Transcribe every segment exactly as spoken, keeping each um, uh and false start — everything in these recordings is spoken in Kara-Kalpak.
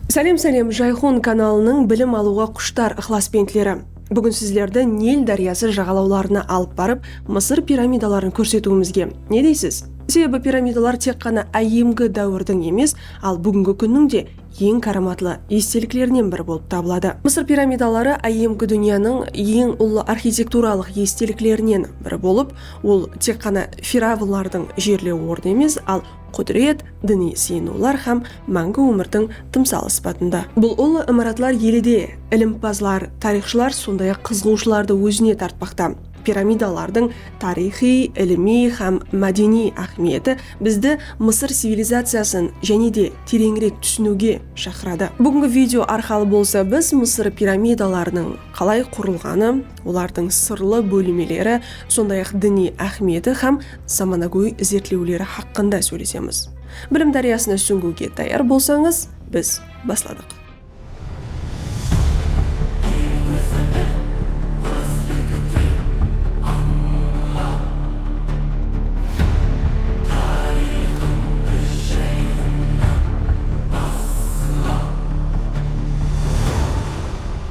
Sálem, sálem, Jayxun kanalınıń bilim alıwǵa qushtar ıqlasbentleri. Búgin sizlerdi Nil dáryası jaǵalawlarına alıp barıp, Mısır piramidaların kórsetiwimizge ne deysiz? Sebebi piramidalar tek ǵana áyyemgi dáwirdiń emes, al búgingi kúnniń de eń káramatlı esteliklerinen biri bolıp tabıladı. Mısır piramidaları áyyemgi dúnyanıń eń ullı arxitekturalıq esteliklerinen biri bolıp, ol tek ǵana firavnlardıń jerlew ornı emes, al qúdiret, diniy sıyınıwlar hám máńgi ómirdiń tımsalı sıpatında. Bul ullı imaratlar ele de ilimpazlar, tariyxshılar, sonday-aq, qızıǵıwshılardı ózine tartpaqta. Piramidalardıń tariyxıy, ilimiy hám mádeniy áhmiyeti bizdi Mısır civilizaciyasın jáne de tereńirek túsiniwge shaqıradı. Búgingi video arqalı bolsa biz Mısır piramidalarınıń qalay qurılǵanı, olardıń sırlı bólimeleri, sonday-aq, diniy áhmiyeti hám zamanagóy izertlewleri haqqında sóylesemiz. Bilim dáryasına súńgiwge tayar bolsańız, biz basladıq.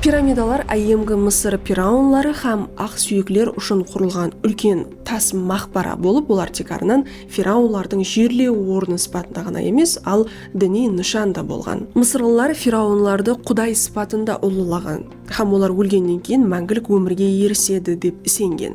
Piramidalar áyyemgi Mısır firavnları hám aqsúyekler ushın qurılǵan úlken tas maqbara bolıp, olar tiykarınan firavnlardıń jerlew ornı sıpatında ǵana emes, al diniy nıshan da bolǵan. Mısırlılar firavnlardı quday sıpatında ullılaǵan hám olar ólgennen keyin máńgilik ómirge erisedi dep isengen.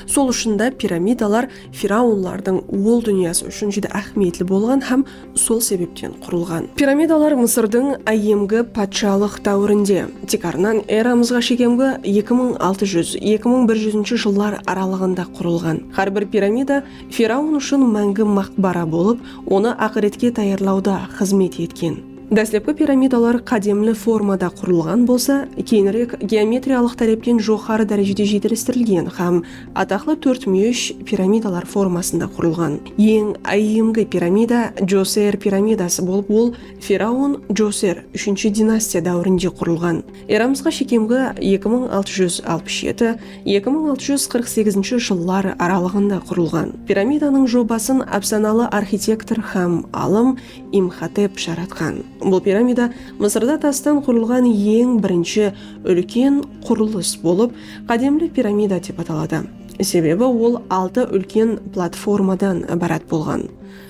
Sol ushın da piramidalar firavnlardıń ol dúnyası ushın júdá áhmiyetli bolǵan hám sol sebepten qurılǵan. Piramidalar Mısırdıń áyyemgi patshalıq dáwirinde, tiykarınan eramızǵa shekemgi eki mıń altı júz, eki mıń bir júzinshi jıllar aralıǵında qurılǵan. Hár bir piramida firavn ushın máńgi maqbara bolıp, onı aqıretke tayarlawda xızmet etken. Dáslepki piramidalar qádemli formada qurılǵan bolsa, keyinirek geometriyalıq tárepten joqarı dárejede jetilestirilgen hám ataqlı tórtmúyesh piramidalar formasında qurılǵan. Eń áyyemgi piramida Djoser piramidası bolıp, ol firavn Djoser úshinshi dinastiya dáwirinde qurılǵan. Eramızǵa shekemgi eki mıń altı júz alpıs jeti, eki mıń altı júz qırq segizinshi jıllar aralıǵında qurılǵan. Piramidanıń jobasın ápsanalı arxitektor hám alım Imxotep jaratqan. Bul piramida Mısırda tastan qurılǵan eń birinshi úlken qurılıs bolıp, qádemli piramida dep ataladı. Sebebi ol altı úlken platformadan ibarat bolǵan.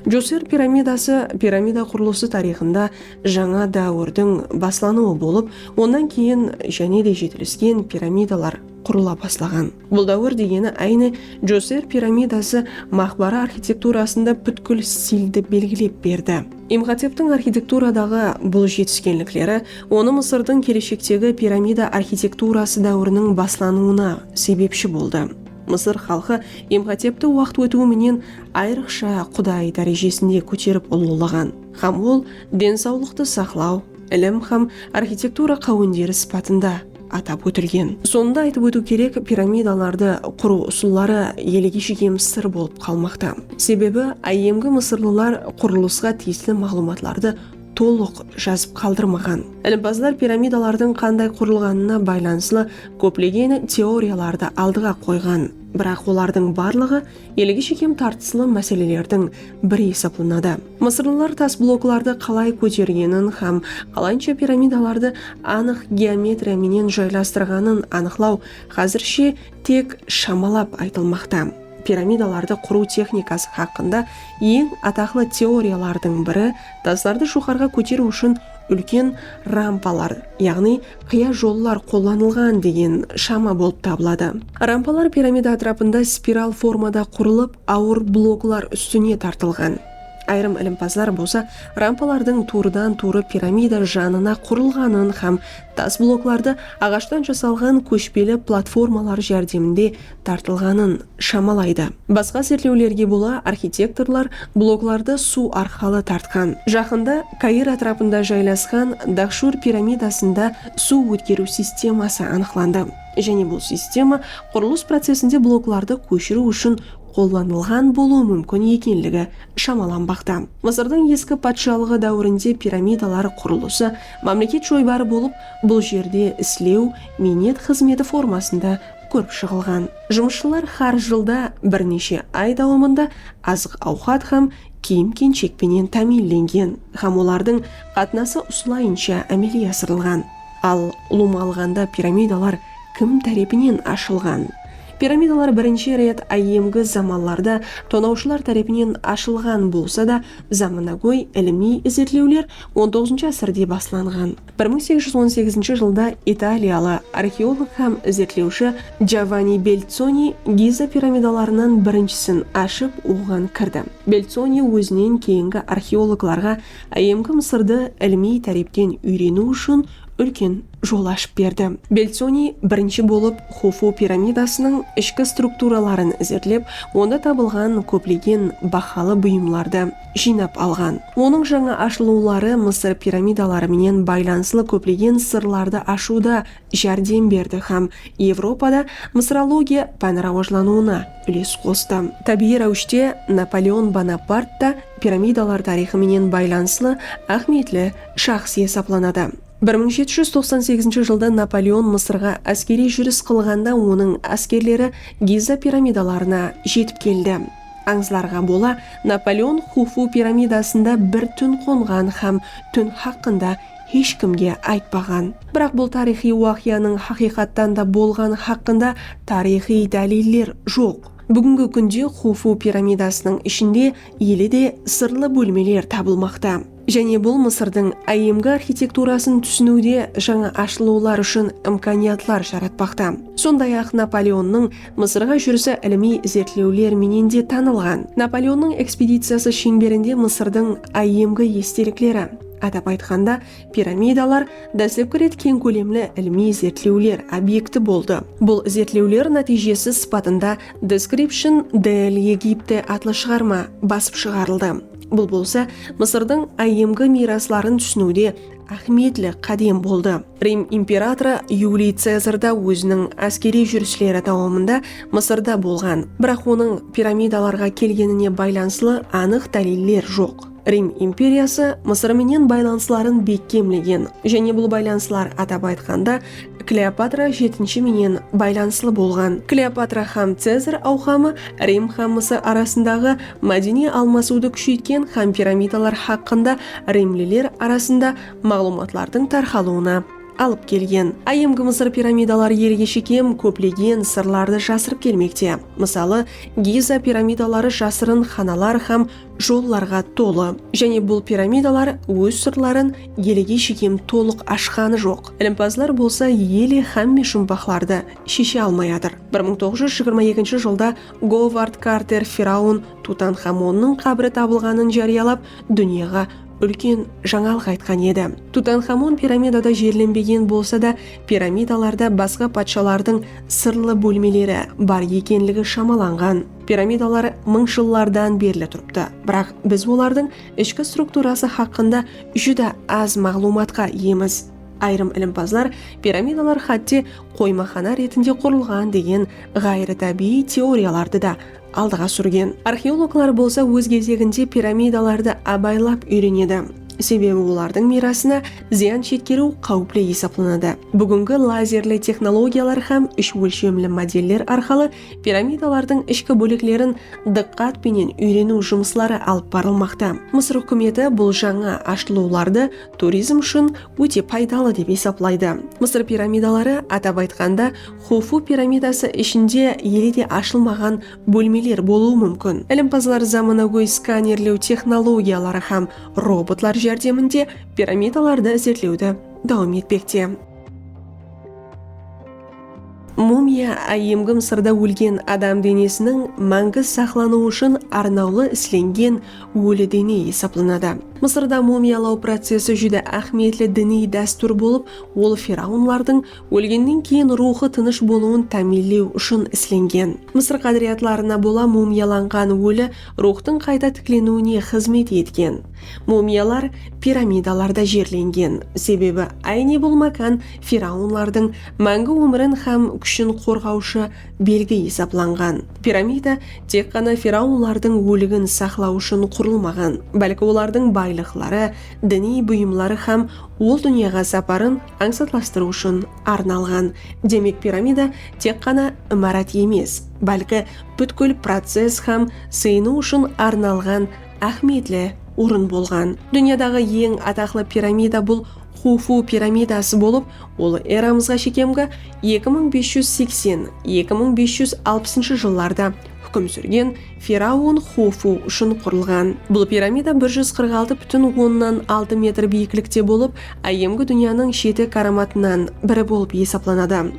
Djoser piramidası piramida qurılısı tariyxında jańa dáwirdiń baslanıwı bolıp, onnan keyin jáne de jetilisken piramidalar qurıla baslaǵan. Bul dáwir degeni áyne Djoser piramidası maqbara arxitekturasında pútkil stildi belgilep berdi. Imxoteptiń arxitekturadaǵı bul jetiskenlikleri onı Mısırdıń keleshektegi piramida arxitekturası dáwiriniń baslanıwına sebepshi boldı. Mısır xalqı Imxotepti waqıt ótiwi menen ayrıqsha quday dárejesinde kóterip ullılaǵan hám ol densawlıqtı saqlaw, ilim hám arxitektura qáwenderi sıpatında atap ótilgen. Sonı da aytıp ótiw kerek, piramidalardı qurıw usılları elege shekem sır bolıp qalmaqta. Sebebi áyyemgi mısırlılar qurılısqa tiyisli maǵlıwmatlardı tolıq jazıp qaldırmaǵan. Ilimpazlar piramidalardıń qanday qurılǵanına baylanıslı kóplegen teoriyalardı aldıǵa qoyǵan, biraq olardıń barlıǵı elege shekem tartıslı máselelerdiń biri esaplanadı. Mısırlılar tas bloklardı qalay kótergenin hám qalayınsha piramidalardı anıq geometriya menen jaylastırǵanın anıqlaw házirshe tek shamalap aytılmaqta. Piramidalardı qurıw texnikası haqqında eń ataqlı teoriyalardıń biri taslardı joqarıǵa kóteriw ushın úlken rampalar, yaǵnıy qıya jollar qollanılǵan degen shama bolıp tabıladı. Rampalar piramida átirapında spiral formada qurılıp, awır bloklar ústine tartılǵan. Ayırım ilimpazlar bolsa rampalardıń tuwrıdan-tuwrı piramida janına qurılǵanın hám tas bloklardı aǵashtan jasalǵan kóshpeli platformalar járdeminde tartılǵanın shamalaydı. Basqa izertlewlerge bola, arxitektorlar bloklardı suw arqalı tartqan. Jaqında Kair átirapında jaylasqan Dahshur piramidasında suw ótkeriw sisteması anıqlandı. Jáne bul sistema qurılıs procesinde bloklardı kóshiriw ushın qollanılǵan bolıwı múmkin ekenligi shamalanbaqta. Mısırdıń eski patshalıǵı dáwirinde piramidalar qurılısı mámleket joybarı bolıp, bul jerde islew miynet xızmeti formasında kórip shıǵılǵan. Jumısshılar hár jılda bir neshe ay dawamında azıq-awqat hám kiyim-kenshek penen támiyinlengen hám olardıń qatnası usılayınsha ámelge asırılǵan. Al, ulıwma alǵanda, piramidalar kim tárepinen ashılǵan? Piramidalar birinshi ret áyyemgi zamanlarda tonawshılar tárepinen ashılǵan bolsa da, zamanagóy ilimiy izertlewler on toǵızınshı ásirde baslanǵan. Bir mıń segiz júz on segizinshi jılda italiyalı arxeolog hám izertlewshi Giovanni Belzoni Giza piramidalarınan birinshisin ashıp, oǵan kirdi. Belzoni ózinen keyingi arxeologlarǵa áyyemgi Mısırdı ilimiy tárepten úyreniw ushın úlken jol ashıp berdi. Belzoni birinshi bolıp Xufu piramidasınıń ishki strukturaların izertlep, onda tabılǵan kóplegen bahalı buyımlardı jıynap alǵan. Onıń jańa ashılıwları Mısır piramidaları menen baylanıslı kóplegen sırlardı ashıwda járdem berdi hám Evropada mısırologiya páni rawajlanıwına úles qostı. Tábiyiy ráwishte Napoleon Bonapart ta piramidalar tariyxı menen baylanıslı áhmiyetli shaxs esaplanadı. Bir mıń jeti júz toqsan segizinshi jılda Napoleon Mısırǵa áskeriy júris qılǵanda onıń áskerleri Giza piramidalarına jetip keldi. Ańızlarǵa bola, Napoleon Xufu piramidasında bir tún qonǵan hám tún haqqında hesh kimge aytpaǵan. Biraq bul tariyxıy waqıyanıń haqıyqattan da bolǵanı haqqında tariyxıy dáliller joq. Búgingi kúnde Xufu piramidasınıń ishinde ele de sırlı bólmeler tabılmaqta. Jáne bul Mısırdıń áyyemgi arxitekturasın túsiniwde jańa ashılıwlar ushın imkaniyatlar jaratpaqta. Sonday-aq, Napoleonnıń Mısırǵa júrisi ilimiy izertlewler menen de tanılǵan. Napoleonnıń ekspediciyası sheńberinde Mısırdıń áyyemgi estelikleri, atap aytqanda, piramidalar, dáslepki ret keń kólemli ilimiy izertlewler obyekti boldı. Bul izertlewler nátiyjesi sıpatında Description del Egipte atlı shıǵarma basıp shıǵarıldı. Bul bolsa Mısırdıń áyyemgi miyrasların túsiniwde áhmiyetli qádem boldı. Rim imperatorı Yuliy Cezar da óziniń áskeriy júrisleri dawamında Mısırda bolǵan, biraq onıń piramidalarǵa kelgenine baylanıslı anıq dáliller joq. Rim imperiyası Mısır menen baylanısların bekkemlegen, jáne bul baylanıslar, atap aytqanda, Kleopatra jetinshi menen baylanıslı bolǵan. Kleopatra hám Cezar awqamı Rim hám Mısır arasındaǵı mádeniy almasıwdı kúsheytken hám piramidalar haqqında rimliler arasında maǵlıwmatlardıń tarqalıwına alıp kelgen. Áyyemgi Mısır piramidaları elge shekem kóplegen sırlardı jasırıp kelmekte. Mısalı, Giza piramidaları jasırın xanalar hám jollarǵa tolı. Jáne bul piramidalar óz sırların elge shekem tolıq ashqanı joq. Ilimpazlar bolsa ele hámme jumpaqlardı sheshe almay atır. Bir mıń toǵız júz jigirma ekinshi jılda Говард Картер firaun Tutanxamonnıń qábiri tabılǵanın járiyalap, dúnyaǵa úlken jańalıq aytqan edi. Tutanxamon piramidada jerlenbegen bolsa da, piramidalarda basqa patshalardıń sırlı bólmeleri bar ekenligi shamalanǵan. Piramidalar mıń jıllardan berli turıptı, biraq biz olardıń ishki strukturası haqqında júdá az maǵlıwmatqa iyemiz. Ayırım ilimpazlar piramidalar hátte qoymaxana retinde qurılǵan degen ǵayrı tábiyiy teoriyalardı da aldıǵa súrgen. Arxeologlar bolsa óz gezeginde piramidalardı abaylap úyrenedi. Sebebi olardıń miyrasına zıyan jetkeriw qáwipli esaplanadı. Búgingi lazerli texnologiyalar hám úsh ólshemli modeller arqalı piramidalardıń ishki bóleklerin dıqqat penen úyreniw jumısları alıp barılmaqta. Mısır húkimeti bul jańa ashılıwlardı turizm ushın óte paydalı dep esaplaydı. Mısır piramidaları, atap aytqanda, Xufu piramidası ishinde ele de ashılmaǵan bólmeler bolıwı múmkin. Ilimpazlar zamanagóy skanerlew texnologiyaları hám robotlar járdeminde piramidalardı izertlewdi dawam etpekte. Mumiya áyyemgi Mısırda ólgen adam denesiniń máńgi saqlanıwı ushın arnawlı islengen óli dene esaplanadı. Mısırda mumiyalaw procesi júdá áhmiyetli diniy dástúr bolıp, ol firaunlardıń ólgennen keyin ruwxı tınısh bolıwın támiyinlew ushın islengen. Mısır qádiriyatlarına bola, mumiyalanǵan óli ruwxtıń qayta tikleniwine xızmet etken. Mumiyalar piramidalarda jerlengen, sebebi áyne bul mákan firaunlardıń máńgi ómirin hám kúshin qorǵawshı belgi esaplanǵan. Piramida tek ǵana firaunlardıń óligin saqlaw ushın qurılmaǵan, bálki olardıń baylıqları, diniy buyımları hám ol dúnyaǵa saparın ańsatlastırıw ushın arnalǵan. Demek, piramida tek ǵana imarat emes, bálki pútkil process hám sıyınıw ushın arnalǵan áhmiyetli orın bolǵan. Dúnyadaǵı eń ataqlı piramida bul Xufu piramidası bolıp, ol eramızǵa shekemgi eki mıń bes júz seksen, eki mıń bes júz alpısınshı jıllarda húkim súrgen firaun Xufu ushın qurılǵan. Bul piramida bir júz qırq altı pútin onnan altı metr biyiklikte bolıp, áyyemgi dúnyanıń jeti káramatınan biri bolıp esaplanadı.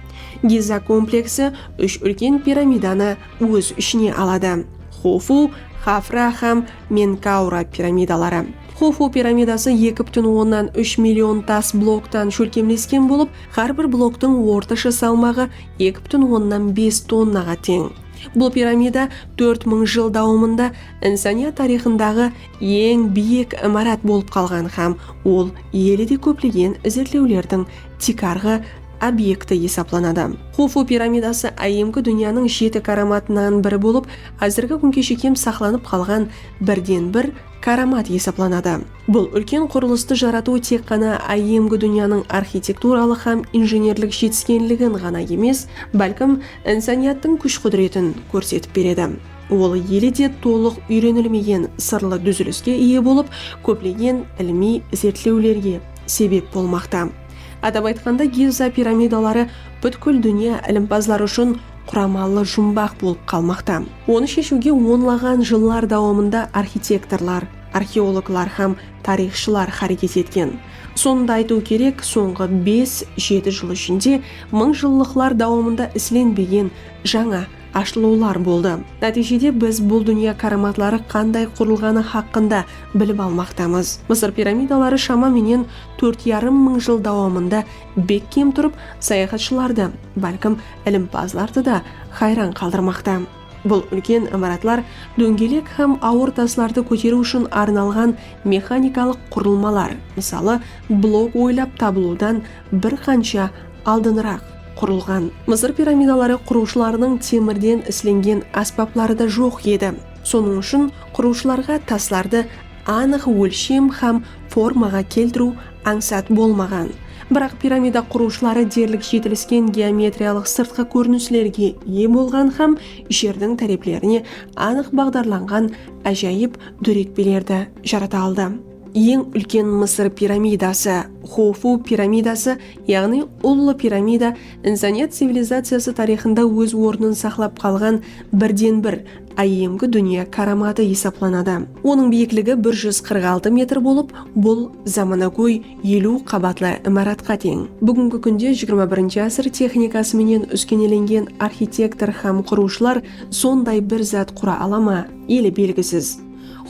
Giza kompleksi úsh úlken piramidanı óz ishine aladı: Xufu, Xafra hám Menkaura piramidaları. Xufu piramidası eki pútin onnan úsh million tas bloktan shólkemlesken bolıp, hár bir bloktıń ortasha salmaǵı eki pútin onnan bes tonnaǵa teń. Bul piramida tórt mıń jıl dawamında insaniyat tariyxındaǵı eń biyik imarat bolıp qalǵan hám ol ele de kóplegen izertlewlerdiń tiykarǵı obyekti esaplanadı. Xufu piramidası áyyemgi dúnyanıń jeti káramatınan biri bolıp, házirgi kúnge shekem saqlanıp qalǵan birden-bir káramat esaplanadı. Bul úlken qurılıstı jaratıw tek ǵana áyyemgi dúnyanıń arxitekturalıq hám injenerlik jetiskenligin ǵana emes, bálkim insaniyattıń kúsh-qúdiretin kórsetip beredi. Ol ele de tolıq úyrenilmegen sırlı dúziliske iye bolıp, kóplegen ilimiy izertlewlerge sebep bolmaqta. Atap aytqanda, Giza piramidaları pútkil dúnya ilimpazları ushın quramalı jumbaq bolıp qalmaqta. Onı sheshiwge onlaǵan jıllar dawamında arxitektorlar, arxeologlar hám tariyxshılar háreket etken. Sonı da aytıw kerek, sońǵı bes-jeti jıl ishinde mıń jıllıqlar dawamında islenbegen jańa ashılıwlar boldı. Nátiyjede biz bul dúnya káramatları qanday qurılǵanı haqqında bilip almaqtamız. Mısır piramidaları shama menen tórt yarım mıń jıl dawamında bekkem turıp, sayaxatshılardı, bálkim, ilimpazlardı da hayran qaldırmaqta. Bul úlken imaratlar dóńgelek hám awır taslardı kóteriw ushın arnalǵan mexanikalıq qurılmalar, mısalı, blok oylap tabılıwdan bir qansha aldınıraq qurılǵan. Mısır piramidaları qurıwshılarınıń temirden islengen ásbapları da joq edi. Sonıń ushın qurıwshılarǵa taslardı anıq ólshem hám formaǵa keltiriw ańsat bolmaǵan. Biraq piramida qurıwshıları derlik jetilisken geometriyalıq sırtqı kórinislerge iye bolǵan hám jerdiń táreplerine anıq baǵdarlanǵan ájayıp dóretpelerdi jarata aldı. Eń úlken Mısır piramidası, Xufu piramidası, yaǵnıy Ullı piramida, insaniyat civilizaciyası tariyxında óz ornın saqlap qalǵan birden-bir áyyemgi dúnya káramatı esaplanadı. Onıń biyikligi bir júz qırq altı metr bolıp, bul zamanagóy eliw qabatlı imaratqa teń. Búgingi kúnde jigirma birinshi ásir texnikası menen úskenelengen arxitektor hám qurıwshılar sonday bir zat qura ala ma, ele belgisiz.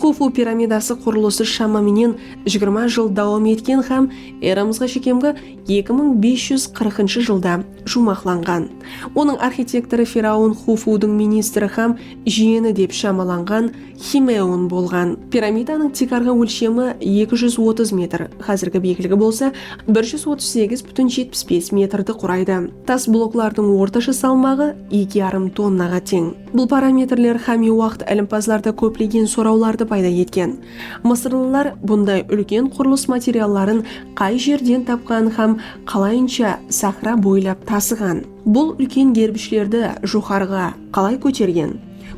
Xufu piramidası qurılısı shama menen jigirma jıl dawam etken hám eramızǵa shekemgi eki mıń bes júz qırqınshı jılda juwmaqlanǵan. Onıń arxitektorı firaun Xufudıń ministri hám jiyeni dep shamalanǵan Ximeon bolǵan. Piramidanıń tiykarǵı ólshemi eki júz otız metr, házirgi biyikligi bolsa bir júz otız segiz pútin jetpis bes metrdi quraydı. Tas bloklardıń ortasha salmaǵı eki yarım tonnaǵa teń. Bul parametrler hámme waqıt ilimpazlarda kóplegen sorawlardı payda etken. Mısırlılar bunday úlken qurılıs materialların qay jerden tapqan hám qalayınsha sahra boylap tasıǵan? Bul úlken gerbishlerdi joqarıǵa qalay kótergen?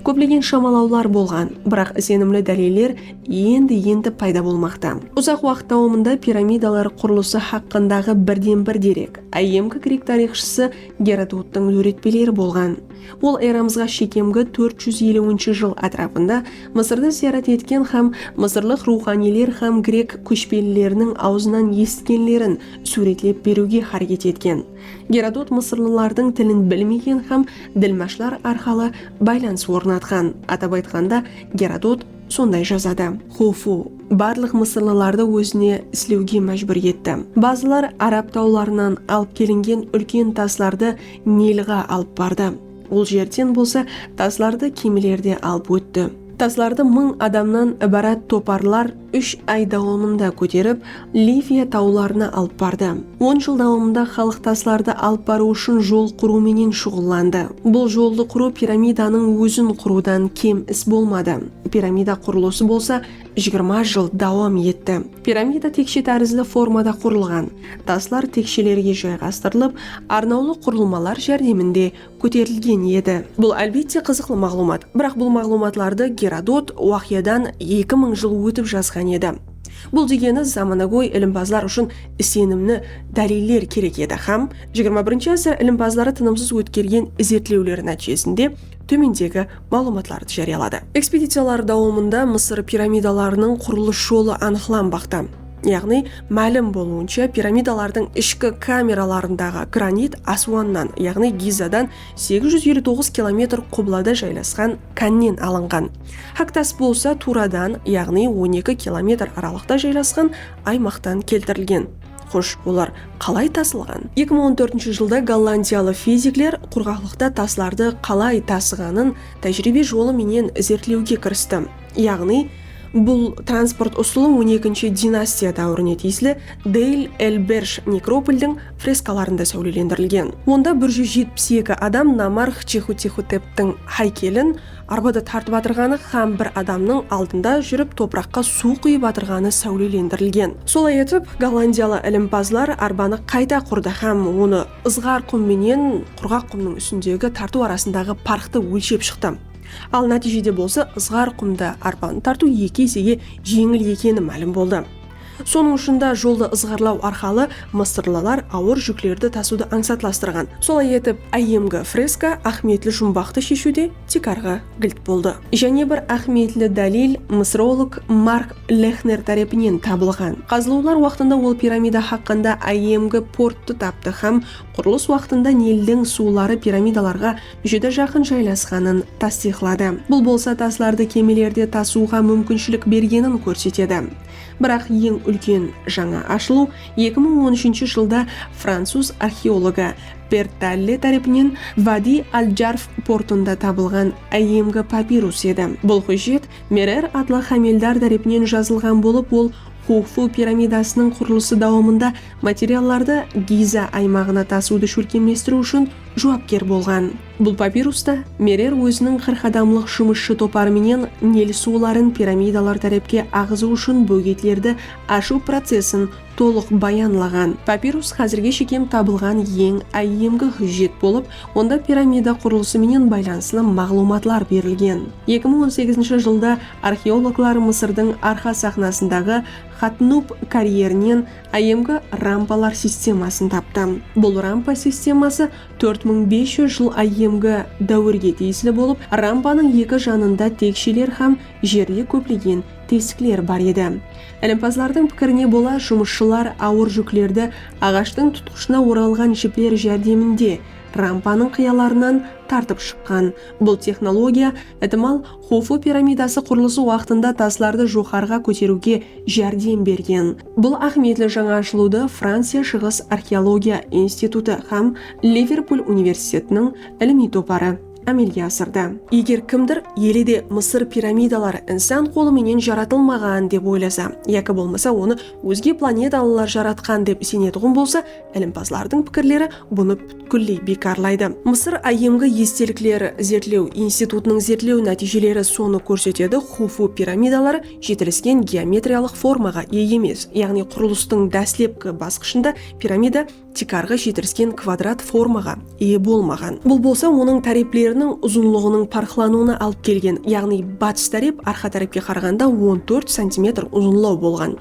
Kóplegen shamalawlar bolǵan, biraq isenimli dáliller endi-endi payda bolmaqta. Uzaq waqıt dawamında piramidalar qurılısı haqqındaǵı birden-bir derek áyyemgi grek tariyxshısı Gerodottıń dóretpeleri bolǵan. Ol eramızǵa shekemgi tórt júz eliwinshi jıl átirapında Mısırdı zıyarat etken hám mısırlıq ruwxaniyler hám grek kóshpelileriniń awzınan esitkenlerin súwretlep beriwge háreket etken. Gerodot mısırlılardıń tilin bilmegen hám dilmashlar arqalı baylanıs ornatqan. Atap aytqanda, Gerodot sonday jazadı: Xufu barlıq mısırlılardı ózine islewge májbúr etti. Bazılar Arab tawlarınan alıp kelingen úlken taslardı Nilǵa alıp bardı. Ol jerden bolsa taslardı kemelerde alıp ótti. Taslardı mıń adamnan ibarat toparlar úsh ay dawamında kóterip, Liviya tawlarına alıp bardı. On jıl dawamında xalıq taslardı alıp barıw ushın jol qurıw menen shuǵıllandı. Bul joldı qurıw piramidanıń ózin qurıwdan kem is bolmadı. Piramida qurılısı bolsa jigirma jıl dawam etti. Piramida tekshe tárizli formada qurılǵan. Taslar tekshelerge jayǵastırılıp, arnawlı qurılmalar járdeminde kóterilgen edi. Bul, álbette, qızıqlı maǵlıwmat. Biraq bul maǵlıwmatlardı Gerodot waqıyadan eki mıń jıl ótip jazǵan edi. Bul degeni zamanagóy ilimpazlar ushın isenimli dáliller kerek edi hám jigirma birinshi ásir ilimpazları tınımsız ótkergen izertlewleri nátiyjesinde tómendegi maǵlıwmatlardı járiyaladı. Ekspediciyalar dawamında Mısır piramidalarınıń qurılıs jolı anıqlanbaqta. Yaǵnıy, málim bolıwınsha, piramidalardıń ishki kameralarındaǵı granit Aswannan, yaǵnıy Gizadan segiz júz eliw toǵız kilometr qublada jaylasqan kánnen alınǵan. Hak tas bolsa Turadan, yaǵnıy on eki kilometr aralıqta jaylasqan aymaqtan keltirilgen. Xosh, olar qalay tasılǵan? Eki mıń on tórtinshi jılda gollandiyalı fizikler qurǵaqlıqta taslardı qalay tasıǵanın tájiriybe jolı menen izertlewge kiristi. Yaǵnıy, bul transport usılı on ekinshi dinastiya dáwirine tiyisli Deyl el-Bersh nekropoldiń freskalarında sáwlelendirilgen. Onda bir júz jetpis eki adam nomarx Chexotexoteptiń háykelin arbada tartıp atırǵanı hám bir adamnıń aldında júrip topıraqqa suw quyıp atırǵanı sáwlelendirilgen. Solay etip, gollandiyalı ilimpazlar arbanı qayta qurdı hám onı ızǵar qum menen qurǵaq qumnıń ústindegi tartıw arasındaǵı parqtı ólshep shıqtı. Al nátiyjede bolsa ızǵar qumda arbanı tartıw eki esege jeńil ekeni málim boldı. Sonıń ushın da joldı ızǵarlaw arqalı mısırlılar awır júklerdi tasıwdı ańsatlastırǵan. Solay etip, áyyemgi freska áhmiyetli jumbaqtı sheshiwde tiykarǵı gilt boldı. Jáne bir áhmiyetli dálil mısırolog Mark Lexner tárepinen tabılǵan. Qazılıwlar waqtında ol piramida haqqında áyyemgi porttı taptı hám qurılıs waqtında Nildiń suwları piramidalarǵa júdá jaqın jaylasqanın tastıyıqladı. Bul bolsa taslardı kemelerde tasıwǵa múmkinshilik bergenin kórsetedi. Biraq eń úlken jańa ashılıw eki mıń on úshinshi jılda francuz arxeologı Bertalle tárepinen Vadi al-Jarf portında tabılǵan áyyemgi papirus edi. Bul hújjet Merer atlı hámeldar tárepinen jazılǵan bolıp, ol Xufu piramidasınıń qurılısı dawamında materiallardı Giza aymaǵına tasıwdı shólkemlestiriw ushın juwapker bolǵan. Bul papirusta Merer óziniń qırq adamlıq jumısshı toparı menen Nil suwların piramidalar tárepke aǵızıw ushın bógetlerdi ashıw procesin tolıq bayanlaǵan. Papirus házirge shekem tabılǵan eń áyyemgi hújjet bolıp, onda piramida qurılısı menen baylanıslı maǵlıwmatlar berilgen. Eki mıń on segizinshi jılda arxeologlar Mısırdıń arqa saxnasındaǵı Xatnub karyerinen áyyemgi rampalar sistemasın taptı. Bul rampa sisteması tórt mıń bes júz jıl áyyemgi dáwirge tiyisli bolıp, rampanıń eki janında teksheler hám jerde kóplegen tesikler bar edi. Ilimpazlardıń pikirine bola, jumısshılar awır júklerdi aǵashtıń tutqıshına oralǵan jipler járdeminde rampanıń qıyalarınan tartıp shıqqan. Bul texnologiya, itimal, Xufu piramidası qurılısı waqtında taslardı joqarıǵa kóteriwge járdem bergen. Bul áhmiyetli jańa ashılıwdı Franciya Shıǵıs arxeologiya institutı hám Liverpul universitetiniń ilimiy toparı ámelge asırdı. Eger kimdir ele de Mısır piramidaları insan qolı menen jaratılmaǵan dep oylasa, yaki bolmasa onı ózge planetalılar jaratqan dep isenetuǵın bolsa, ilimpazlardıń pikirleri bunı pútkilley biykarlaydı. Mısır áyyemgi estelikler zertlew institutınıń zertlew nátiyjeleri sonı kórsetedi, Xufu piramidaları jetilisken geometriyalıq formaǵa iye emes, yaǵnıy qurılıstıń dáslepki basqıshında piramida tiykarǵı jetilisken kvadrat formaǵa iye bolmaǵan. Bul bolsa onıń tárepleriniń uzınlıǵınıń parıqlanıwına alıp kelgen, yaǵnıy batıs tárep arqa tárepke qaraǵanda on tórt santimetr uzınlaw bolǵan.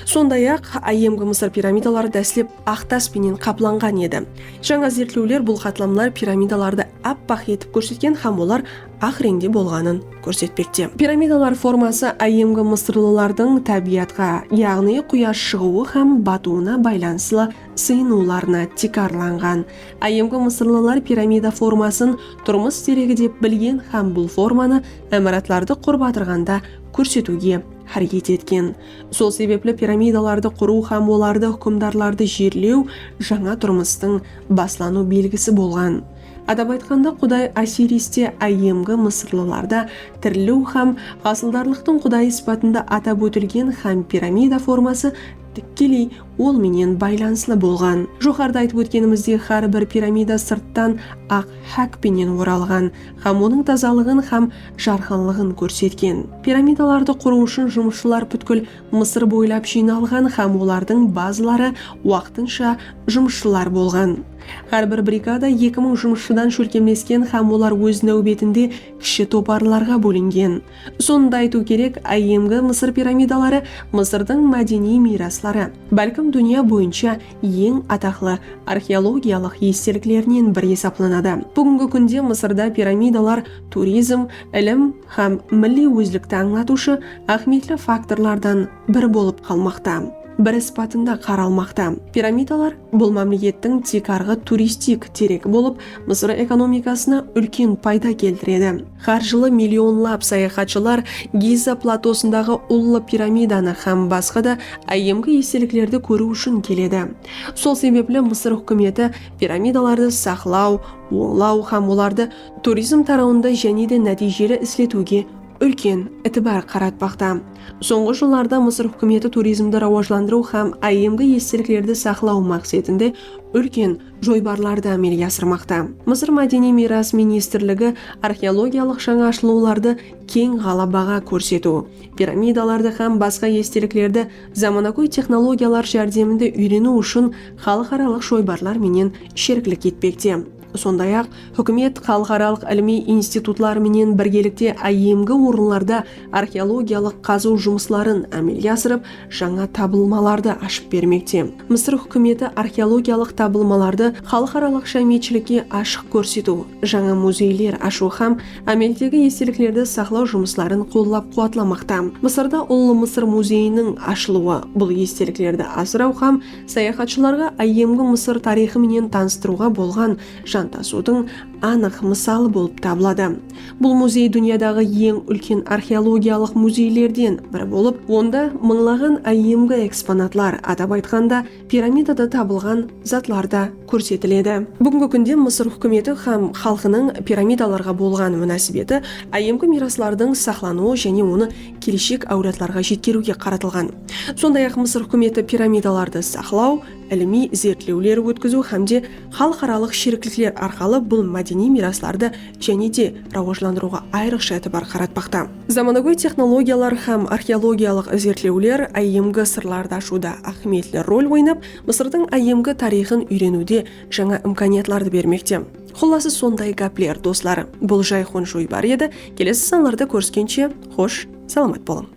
Sonday-aq, áyyemgi Mısır piramidaları dáslep aq tas penen qaplanǵan edi. Jańa izertlewler bul qatlamlar piramidalardı appaq etip kórsetken hám olar aq reńde bolǵanın kórsetpekte. Piramidalar forması áyyemgi mısırlılardıń tábiyatqa, yaǵnıy quyash shıǵıwı hám batıwına baylanıslı sıyınıwlarına tiykarlanǵan. Áyyemgi mısırlılar piramida formasın turmıs teregi dep bilgen hám bul formanı imaratlardı qurıp atırǵanda kórsetiwge háreket etken. Sol sebepli piramidalardı qurıw hám olardı húkimdarlardı jerlew jańa turmıstıń baslanıw belgisi bolǵan. Atap aytqanda, quday Osiriste áyyemgi mısırlılarda tiriliw hám hasıldarlıqtıń qudayı sıpatında atap ótilgen hám piramida forması tikkeley ol menen baylanıslı bolǵan. Joqarıda aytıp ótkenimizdey, hár bir piramida sırttan aq hák penen oralǵan hám onıń tazalıǵın hám jarqınlıǵın kórsetken. Piramidalardı qurıw ushın jumısshılar pútkil Mısır boylap jıynalǵan hám olardıń bazaları waqtınsha jumısshılar bolǵan. Hár bir brigada eki mıń jumısshıdan shólkemlesken hám olar óz náwbetinde kishi toparlarǵa bólingen. Sonı da aytıw kerek, áyyemgi Mısır piramidaları Mısırdıń mádeniy miyrasları, bálkim dúnya boyınsha eń ataqlı arxeologiyalıq esteliklerinen biri esaplanadı. Búgingi kúnde Mısırda piramidalar turizm, ilim hám milliy ózlikti ańlatıwshı áhmiyetli faktorlardan biri bolıp qalmaqta. Biri sıpatında qaralmaqta. Piramidalar bul mámlekettiń tiykarǵı turistik teregi bolıp, Mısır ekonomikasına úlken payda keltiredi. Hár jılı millionlap sayaxatshılar Giza platosındaǵı ullı piramidanı hám basqa da áyyemgi esteliklerdi kóriw ushın keledi. Sol sebepli Mısır húkimeti piramidalardı saqlaw, ońlaw hám olardı turizm tarawında jáne de nátiyjeli isletiwge úlken itibar qaratpaqta. Sońǵı jıllarda Mısır húkimeti turizmdi rawajlandırıw hám áyyemgi esteliklerdi saqlaw maqsetinde úlken joybarlardı ámelge asırmaqta. Mısır mádeniy miyras ministrligi arxeologiyalıq jańa ashılıwlardı keń ǵalabaǵa kórsetiw, piramidalardı hám basqa esteliklerdi zamanagóy texnologiyalar járdeminde úyreniw ushın xalıqaralıq joybarlar menen sheriklik etpekte. Sonday-aq, húkimet xalıqaralıq ilimiy institutlar menen birgelikte áyyemgi orınlarda arxeologiyalıq qazıw jumısların ámelge asırıp, jańa tabılmalardı ashıp bermekte. Mısır húkimeti arxeologiyalıq tabılmalardı xalıqaralıq jámiyetshilikke ashıq kórsetiw, jańa muzeyler ashıw hám ámeldegi esteliklerdi saqlaw jumısların qollap-quwatlamaqta. Mısırda Ullı Mısır muzeyiniń ashılıwı bul esteliklerdi asıraw hám sayaxatshılarǵa áyyemgi Mısır tariyxı menen tanıstırıwǵa bolǵan jantasıwdıń anıq mısalı bolıp tabıladı. Bul muzey dúnyadaǵı eń úlken arxeologiyalıq muzeylerden biri bolıp, onda mıńlaǵan áyyemgi eksponatlar, atap aytqanda, piramidada tabılǵan zatlar da kórsetiledi. Búgingi kúnde Mısır húkimeti hám xalqınıń piramidalarǵa bolǵan múnásibeti áyyemgi miyraslardıń saqlanıwı jáne onı keleshek áwladlarǵa jetkeriwge qaratılǵan. Sonday-aq, Mısır húkimeti piramidalardı saqlaw, ilimiy izertlewler ótkiziw hám de xalıqaralıq sheriklikler arqalı bul mádeniy miyraslardı jáne de rawajlandırıwǵa ayrıqsha itibar qaratpaqta. Zamanagóy texnologiyalar hám arxeologiyalıq izertlewler áyyemgi sırlardı ashıwda áhmiyetli rol oynap, Mısırdıń áyyemgi tariyxın úyreniwde jańa imkaniyatlardı bermekte. Qullası, sonday gápler, doslar. Bul Jayxun joybarı edi. Kelesi sanlarda kóriskenshe, xosh, salamat bolıń.